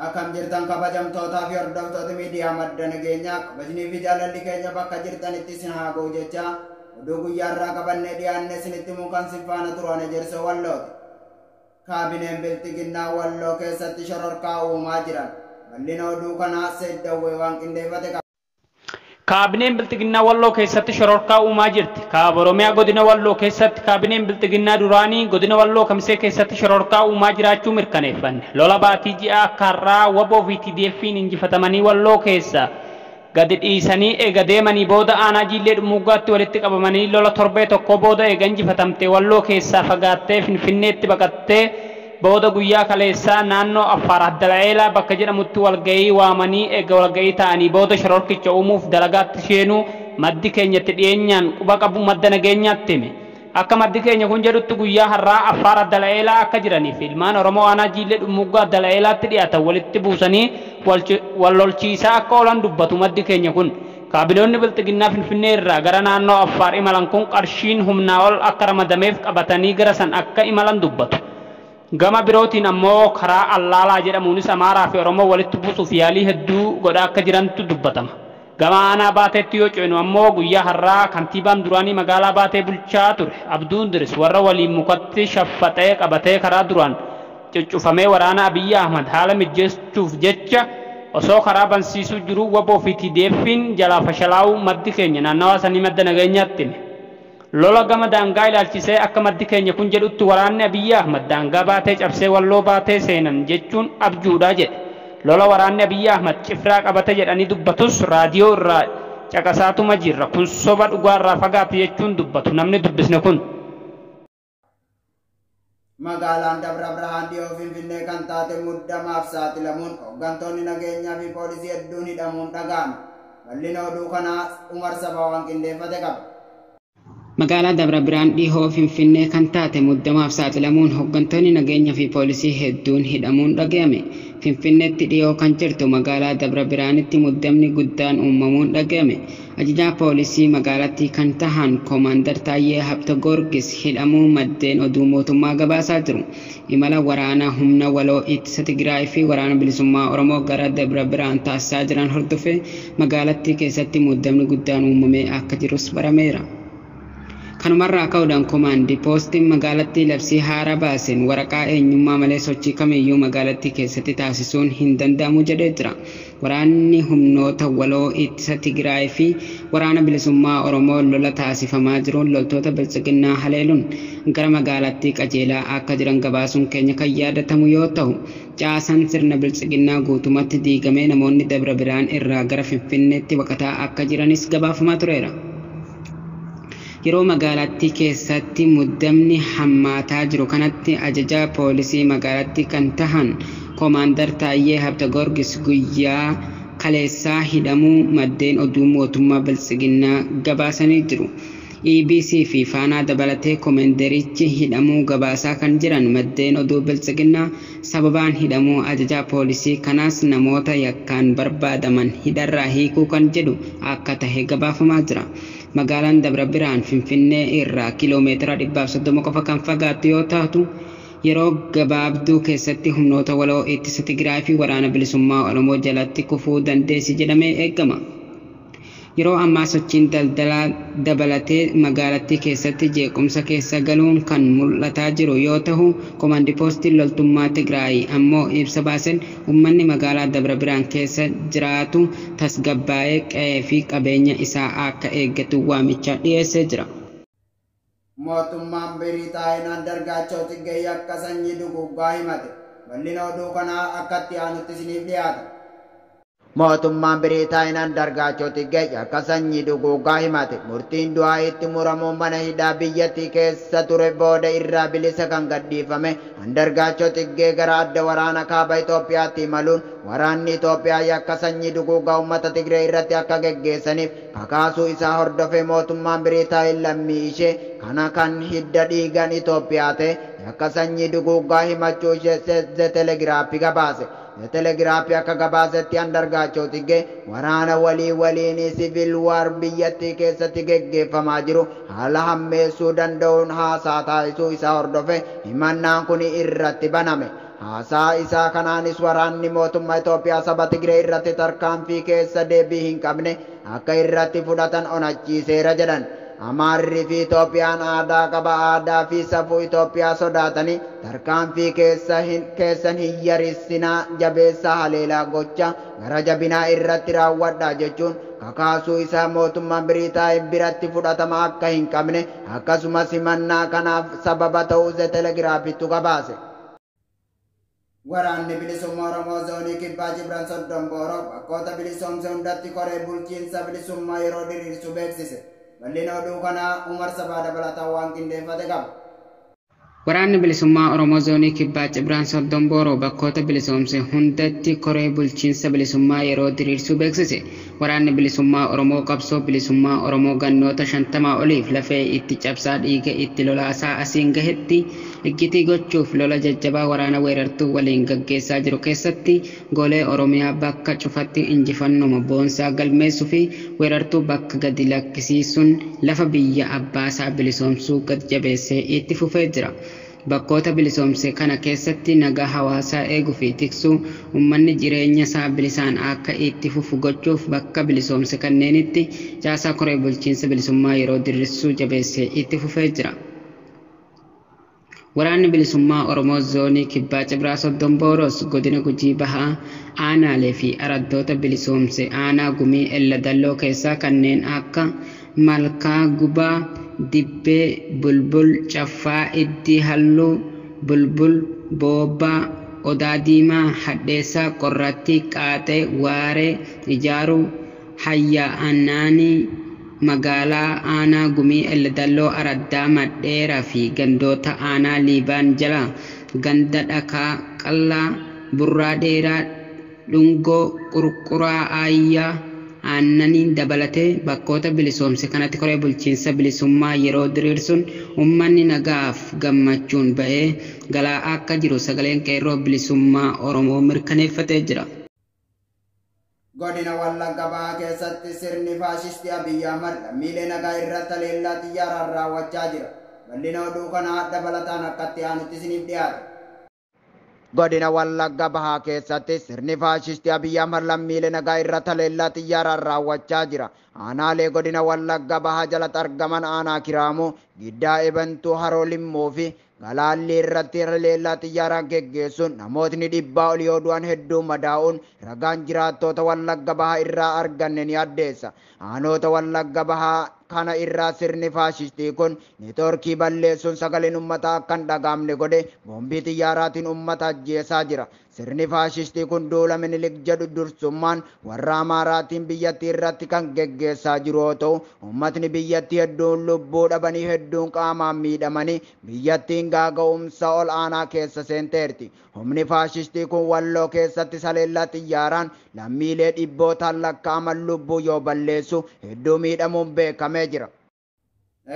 Akkam jirtan kabajamtootaa fi hordoftoota miidiyaa Madda Nageenyaa, kabajnii fi jaalalli keenya bakka jirtanitti isin haa ga'u jecha oduu guyyaa irraa qabannee dhiyaanne isinitti himuu kan sin faana turan Ejersoo Wallooti. Kaabineen Bilxiginnaa Walloo keessatti shororkaa uumaa jiran. Bal'ina oduu kanaa Seid Dawwee waan qindeeffate qaba. Kaabineen Bilxiginnaa Walloo keessatti shororkaa uumaa jirti. Kaaba Oromiyaa godina Walloo keessatti kaabineen Bilxiginnaa duraanii godina Walloo Kamisee keessatti shororkaa uumaa jiraachuu mirkaneeffanne. Lola baatii ji'a akka har'aa WBO fi TDF'n injifatamanii Walloo keessa gadi dhiisanii eega deemanii booda aanaa Jiillee Dhummuuggaatti walitti qabamanii lola torbee tokko booda eega injifatamte Walloo keessaa fagaattee Finfinneetti baqattee booda guyyaa kaleessaa naannoo Affaar Addala'eelaa bakka jedhamutti walga'ii waamanii eega walga'ii ta'anii booda shororkicha uumuuf dalagaatti seenuu maddi keenyatti dhiyeenyaan quba qabu Madda Nageenyaatti hime. Akka maddi keenya kun jedhutti guyyaa har'aa Affaar Addala'eelaa akka jiranii fi ilmaan Oromoo aanaa Jiillee Dhummuuggaa Addala'eelaatti dhiyaatan walitti buusanii wal lolchiisaa akka oolan dubbatu maddi keenya kun. Kaabinoonni Bilxiginnaa Finfinnee irraa gara naannoo Affaar imalan kun qarshiin humnaa ol akka ramadameef qabatanii gara san akka imalan dubbatu. Gama birootiin ammoo karaa Allaalaa jedhamuunis Amaaraa fi Oromoo walitti buusuuf yaalii hedduu godhaa akka jirantu dubbatama. Gama aanaa Baateetti yoo ceenu ammoo guyyaa har'aa kantiibaan duraanii magaalaa Baatee bulchaa ture Abduu Indiris warra waliin mukatti shaffaxee qabatee karaa duraan cuccufamee waraana Abiyyi Ahmad haala mijjeessuuf jecha osoo karaa bansiisuu jiruu WBO fi TDF'n jalaa fashalaa'uu maddi keenya naannawaa sanii Madda Nageenyaatti hime. Lola gama daangaa ilaalchisee akka maddi keenya kun jedhutti waraanni Abiyyi Ahmad daangaa Baatee cabsee Walloo Baatee seenan jechuun abjuudha jedhe. Lola waraanni Abiyyi Ahmad Cifraa qabate jedhanii dubbatus raadiyoo irraa caqasaatuma jirra, kun soba dhugaarraa fagaate jechuun dubbatu namni dubbisne kun. Magaalaan Dabra Birhaan dhiyoo Finfinnee kan taate muddamaaf saaxilamuun hooggantoonni nageenyaa fi poolisii hedduun hidhamuun dhaga'ame. Bal'ina oduu kanaa Umar Sabaa waan qindeeffate qaba. Magaalaa Dabra Birhaan dhihoo Finfinnee kan taate muddamaaf saaxilamuun hooggantoonni nageenyaa fi poolisii hedduun hidhamuun dhaga'ame. Finfinneetti dhiyoo kan jirtu magaalaa Dabra Birhaanitti muddamni guddaan uumamuun dhaga'ame. Ajajaa poolisii magaalattii kan tahan Koomaandar Taayyee Habta Goorgis hidhamuu maddeen oduu mootummaa gabaasaa jiru. Imala waraanaa humna waloo ittisa Tigraay fi waraana bilisummaa Oromoo gara Dabra Birhaan taasisaa jiran hordofee magaalattii keessatti muddamni guddaan uumamee akka jirus barameera. Kanumarraa ka'uudhaan koomaandii poostiin magaalattii labsii haaraa baaseen waraqaa eenyummaa malee sochii kamiyyuu magaalattii keessatti taasisuun hin danda'amu jedhee jira. Waraanni humnoota waloo ittisa Tigraay fi waraana bilisummaa Oromoo lola taasifamaa jiruun loltoota biltsiginnaa haleeluun gara magaalattii qajeelaa akka jiran gabaasuun keenya kan yaadatamu yoo ta'u, caasaan sirna biltsiginnaa guutumatti diigamee namoonni Dabra Birhaan irraa gara Finfinneetti baqataa akka jiranis gabaafamaa tureera. Yeroo magaalattii keessatti muddamni hammaataa jiru kanatti ajajaa poolisii magaalattii kan tahan Koomaandar Taayyee Habta Goorgis guyyaa kaleessaa hidhamuu maddeen oduu mootummaa biltsiginnaa gabaasanii jiru. EBC fi Faanaa dabalatee koomaandarichi hidhamuu gabaasaa kan jiran maddeen oduu biltsiginnaa sababaan hidhamuu ajajaa poolisii kanaas namoota yakkaan barbaadaman hidharraa hiikuu kan jedhu akka tahe gabaafamaa jira. Magaalaan Dabra Birhaan Finfinnee irraa kiiloomeetira 130 qofa kan fagaattu yoo taatu, yeroo gabaabduu keessatti humnoota waloo ittisa Tigraay fi waraana bilisummaa Oromoo jalatti kufuu dandeessi jedhamee eegama. Yeroo ammaa sochiin daldalaa dabalatee magaalattii keessatti jeequmsa keessa galuun kan mul'ataa jiru yoo ta'u, koomaandii poostiin loltummaa Tigraay ammoo ibsa baaseen uummanni magaalaa Dabra Birhaan keessa jiraatu tasgabbaa'ee qe'ee fi qabeenya isaa akka eeggatu waamicha dhiyeessee jira. Mootummaan Biriitaayin Andargaachoo Xiggee akka sanyii duguuggaa himate. Bal'ina oduu kanaa akkatti aanutti isiniif dhiyaata. Mootummaan Biriitaayin Andargaachoo Xiggee akka sanyii duguuggaa himate. Murtiin du'aa itti muramuun mana hidhaa biyyattii keessa ture booda irraa bilisa kan gadhiifame Andargaachoo Xiggee gara adda waraana kaaba Itoophiyaatti imaluun waraanni Itoophiyaa yakka sanyii duguuggaa uummata Tigree irratti akka geggeessaniif kakaasuu isaa hordofee mootummaan Biriitaayin lammii ishee kana kan hidda dhiigan Itoophiyaa ta'e yakka sanyii duguuggaa himachuu ishee The Telegraph gabaase. The Telegraph akka gabaasetti Andargaachoo Xiggee waraana walii waliin siviil waar biyyattii keessatti geggeeffamaa jiru haala hammeessuu danda'uun haasaa taasisuu isaa hordofe himannaan kun irratti baname. Haasaa isaa kanaanis waraanni mootummaa Itoophiyaa saba Tigree irratti tarkaanfii keessa deebii hin qabne akka irratti fudhatan onachiiseera jedhan. Amaarri fi Itoophiyaan aadaa qaba aadaa fi safuu Itoophiyaa sodaatanii tarkaanfii keessan hin yarissinaa jabeessaa haleelaa gocha gara jabinaa irratti raawwadhaa jechuun kakaasuu isaa mootummaan Biriitaayin biratti fudhatama akka hin qabne akkasumas himannaa kanaaf sababa ta'uu Telegiraafittu gabaase. Waraanni bilisummaa Oromoo zoonii kibbaa Jibran Soddon Booroo bakkoota bilisoomse hundatti koree bulchiinsa bilisummaa yeroo diriirsu beeksise. Bal'ina oduu kanaa Umar Sabaa dabalataan waan qindeeffate qaba. Waraanni bilisummaa Oromoo zoonii kibbaa Cibraan Soddon Booroo bakkoota bilisoomse hundatti koree bulchiinsa bilisummaa yeroo diriirsuu beeksise. Waraanni bilisummaa Oromoo qabsoo bilisummaa Oromoo gannoota 50 oliif lafee itti cabsaa dhiiga itti lolaasaa asiin gahetti iggitii gochuuf lola jajjabaa waraana weerartuu waliin gaggeessaa jiru keessatti golee Oromiyaa bakka cufatti injifannuma boonsaa galmeessuu fi weerartuu bakka gadi lakkisiisuun lafa biyya abbaasaa bilisoomsuu gad jabeessee itti fufee jira. Bakkoota bilisoomse kana keessatti nagaa hawaasaa eeguu fi tiksuu uummanni jireenya isaa bilisaan akka itti fufu gochuuf bakka bilisoomse kanneenitti caasaa koree bulchiinsa bilisummaa yeroo diriirsuu jabeessee itti fufee jira. Waraanni bilisummaa Oromoo zoonii kibbaa Cibraa Soddon Booroos godina Gujii Bahaa aanaalee fi araddoota bilisoomse aanaa gumii Ella keessaa kanneen akka Malkaa Gubaa, Dibbee, Bulbul, Caffaa, Iddii Halluu, Bulbul, Boobbaa, Odaa Diimaa, Hadheessaa, Qorrattii, Qaaxee, Waaree, Ijaaruu, Hayyaa Annaanii, magaalaa aanaa gumii Elladalloo Araddaa Madheeraa fi gandoota aanaa Liibaan jala ganda Dhakaa Qallaa, Burraa Dheeraa, Dhungoo, Qurquraa Aayyaa, aannaniin dabalatee bakkoota bilisoomse kanatti koree bulchiinsa bilisummaa yeroo diriirsuun uummanni nagaaf gammachuun ba'ee galaa akka jiru sagaleen qeerroo bilisummaa Oromoo mirkaneeffatee jira. Godina Wallagga Bahaa keessatti sirni faashistii Abiyyi Ahmad lammiilee nagaa irratti haleellaa xiyyaaraan raawwachaa jira. Bal'ina oduu kanaa dabalataan akkatti aanutti isiniif dhiyaata. Godina Wallagga Bahaa keessatti sirni faashistii Abiyyi Ahmad lammiilee nagaa irratti haleellaa xiyyaaraan raawwachaa jira. Aanaalee godina Wallagga Bahaa jalatti argaman aanaa Kiraamuu, Giddaa Ebantuu, Haroo Limmuu fi Galaalli irratti haleellaa xiyyaaraan geggeessuun namootni dhibbaa olii yoo du'an hedduu madaa'uun ragaan jiraattoota Wallagga Bahaa irraa arganne ni addeessa. Aanoota Wallagga Bahaa kana irraa sirni faashistii kun neetwoorkii balleessuun sagaleen uummataa akka hin dhagaamne godhe boombii xiyyaaraatiin uummata ajjeesaa jira. Sirni faashistii kun duula Minilik jedhu dursummaan warra Amaaraatiin biyyattii irratti kan geggeessaa jiru yoo ta'u, uummatni biyyattii hedduun lubbuu dhabanii hedduun qaamaan miidhamanii biyyattiin gaaga'umsa ol aanaa keessa seenteerti. Humni faashistii kun Walloo keessatti haleellaa xiyyaaraan lammiilee dhibbootaan lakkaa'aman lubbuu yoo balleessu hedduu miidhamuun beekamee jira.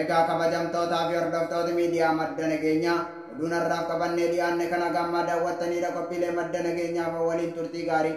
Egaa kabajamtootaa fi hordoftoota miidiyaa madda nageenyaa oduun har'aaf qabannee dhiyaanne kana gammaa daawwattaniidha qophiilee madda nageenyaaf waliin turtii gaarii.